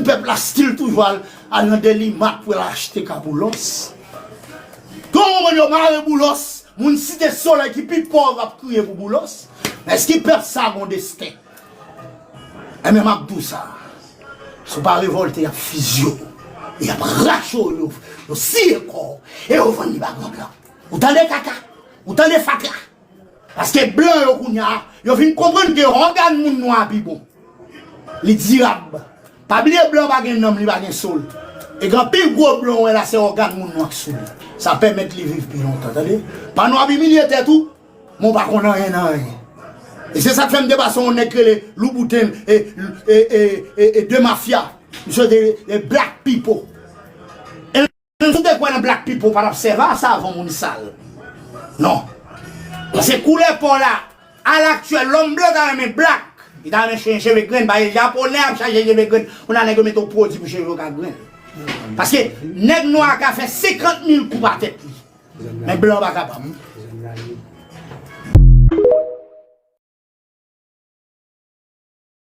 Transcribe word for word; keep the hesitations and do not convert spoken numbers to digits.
Pèp la still toujou al, al nan Deli Mart pou al achte ka Boulos. Tout moun yo mare Boulos. Moun Site Solèy ki pi pòv ap kriye pou Boulos. Men èske pèp sa gon desten? Enben, m ap di w sa. Si w pa revòlte, y ap fizye w. Y ap rache w, yo, yo siye kò w. E yo vann li ba gran blan. Ou tande kaka? Ou tande fatra? Paske blan yo kounye a, yo vin konprann ke ògàn moun nwa pi bon. Li dirab. Pa bliye blan pa gen nanm, li pa gen soul. E gen anpil gwo blan w wè la, se ògàn moun nwa k sou li. Sa pèmèt li viv pi lontan, tande? Pa nou ap imilye tèt ou, men w pa konn anyen nan anyen. E se sa k fè m te pase yon nèg k rele Louboutin e, e, e, e, e de mafya. Misye te e black people. E si w te kwè nan black people, w pa t ap sèvi a sa avan moun sal. Non. Paske koulè po w la, alaktyèl, lòm blan ta renmen black. Li ta renmen chanje cheve grenn, paske japonè ap chanje cheve grenn. Kounye a nèg yo mete yon pwodui pou cheve yo ka grenn. Paske nèg nwa a ka fè senkant mil koup a tèt li. Men blan pa kapab.